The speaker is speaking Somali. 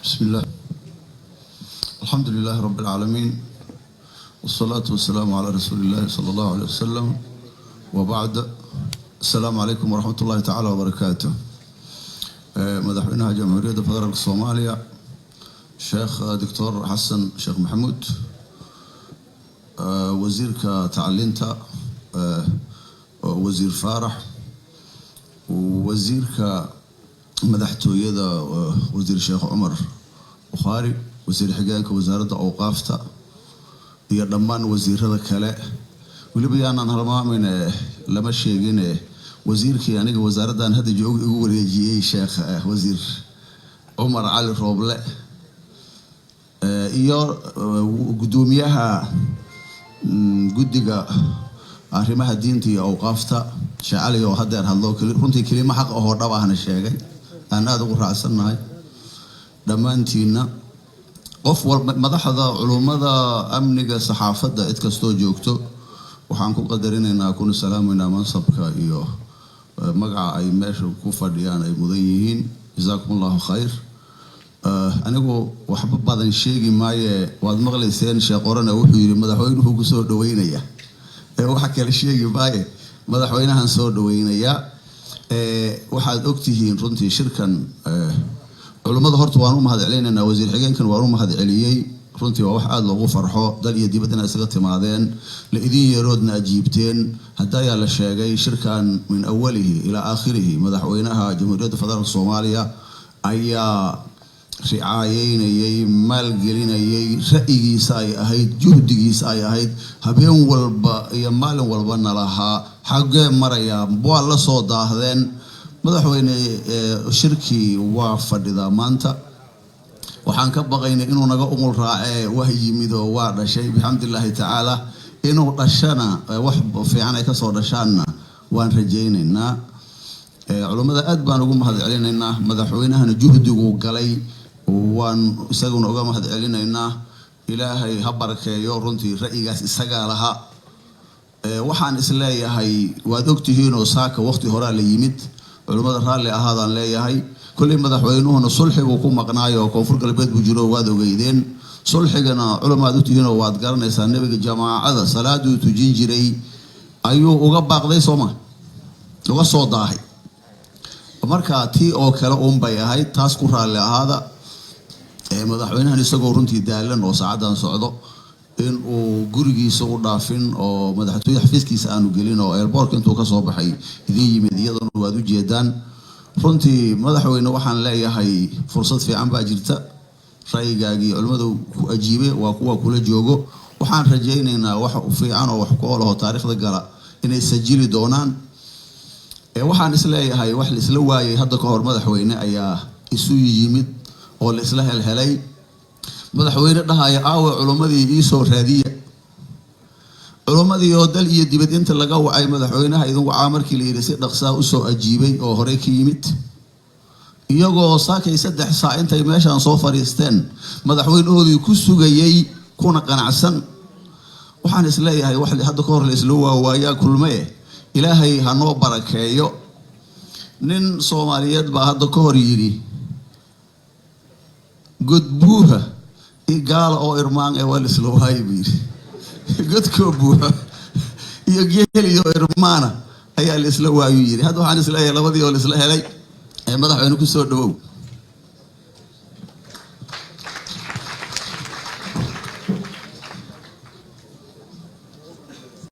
بسم الله، الحمد لله رب العالمين، والصلاة والسلام على رسول الله صلى الله عليه وسلم، وبعد، السلام عليكم ورحمة الله تعالى وبركاته. Madaxweynaha Jamhuuriyadda Federaalka Soomaaliya, Sheekh Doctor Xasan Sheekh Maxamuud, wasiirka tacliinta, Wasiir Faarax, wasiirka madaxtooyada, Wasiir Sheekh Cumar Bukhaari, wasiir xigeenka wasaaradda awqaafta iyo dhammaan wasiirada kale. Weliba yaanaan halmaamin, lama sheegine, wasiirkii aniga wasaaraddan hadda jooga igu wareejiyey, Sheekh Wasiir Cumar Cali Rooble, iyo guddoomiyaha guddiga arrimaha diinta iyo awqaafta, Sheekh Cali, oo hadeer hadlo, runtii kelimo xaq ahoo dhab ahna sheegay, aan aada ugu raacsannahay. Dhammaantiinna, qof walba, madaxda, culummada, amniga, saxaafadda, cid kastoo joogto, waxaan ku qadarinaynaa kuna salaamaynaa mansabka iyo magaca ay meesha ku fadhiyaan ay mudan yihiin. Jazaakum Allahu khayr. Anigu waxba badan sheegi maaye. Waad maqlayseen Sheekh Qorane wuxuu yidhi madaxweynuhu kusoo dhaweynaya. Waxa kale sheegi maaye, madaxweynahan soo dhaweynaya. Waxaad ogtihiin runtii shirkan culummada horta waan u mahad celinaynaa, wasiir xigeenkan waan u mahad celiyey. Runtii waa wax aada loogu farxo, dal iyo dibaddana isaga timaadeen, la idin yeeroodna ajiibteen. Hadda ayaa la sheegay shirkan min awalihi ilaa aakhirihi madaxweynaha Jamhuuriyadda Federaalka Soomaaliya ayaa ricaayeynayay, maalgelinayay, ra'yigiisa ay ahayd, juhdigiisa ay ahayd, habeen walba iyo maalin walba nalahaa xaggee marayaa, waa la soo daahdeen. Madaxweyne, shirkii waa fadhidaa maanta. Waxaan ka baqaynay inuu naga umul raacee, wax yimid oo waa dhashay, bixamdillaahi tacaala. Inuu dhashana, wax fiican ay kasoo dhashaanna waan rajaynaynaa. Culummada aad baan ugu mahad celinaynaa, madaxweynahana juhdiguu galay waan isaguna uga mahad celinaynaa. Ilaahay ha barakeeyo. Runtii ra'yigaas isagaa lahaa. Waxaan isleeyahay, waad ogtihiinoo saaka waqti horaa la yimid. Culummada raalli ahaadaan leeyahay. Kolley madaxweynuhuna sulxiguu ku maqnaayo, Koonfur Galbeed buu jiro, waad ogeydeen. Sulxigana culamaad utihiinoo waad garanaysaa, nebiga jamaacada salaaduu tujin jiray ayuu uga baaqday, sooma uga soo daahay? Marka tii oo kale uunbay ahayd taas. Ku raalli ahaada. Madaxweynahan isagoo runtii daalan oo saacaddan socdo, in uu gurigiisa u dhaafin oo madaxtooye xafiiskiisa aanu gelin oo airportka intuu kasoo baxay idin yimid, iyaduna waad ujeedaan. Runtii madaxweyne waxaan leeyahay, fursad fiican baa jirta. Ra'yigaagii culimmadu ku ajiibe, waa kuwa kula joogo. Waxaan rajaynaynaa wax fiican oo wax ku olaho taariikhda gala inay sajili doonaan. Waxaan isleeyahay, wax laisla waayay hadda ka hor, madaxweyne, ayaa isu yimid oo la isla helhelay. Madaxweyne dhahaya, "Aawe culummadii? Iisoo raadiya." Culummadii oo dal iyo dibad inta laga wacay, madaxweynaha idin wacaa markii la yidhi, si dhaqsaa usoo ajiibay oo horey ka yimid, iyagoo saakay 3 saac intay meeshaan soo fadhiisteen madaxweynahoodii ku sugayay kuna qanacsan. Waxaan isleeyahay, wax hadda ka hor la isla waawaayaa kulmaye, Ilaahay ha noo barakeeyo. Nin Soomaaliyeed baa hadda ka hor yidhi, "God buuha i gaala oo irmaan ee waa la isla waayo," buu yidhi. Godkoo buuxa iyo geeliyo irmaana ayaa la isla waayuu yidhi. Hadda waxaan isleeyahay labadii oo la isla helay. Ee madaxweyne, ku soo dhawow.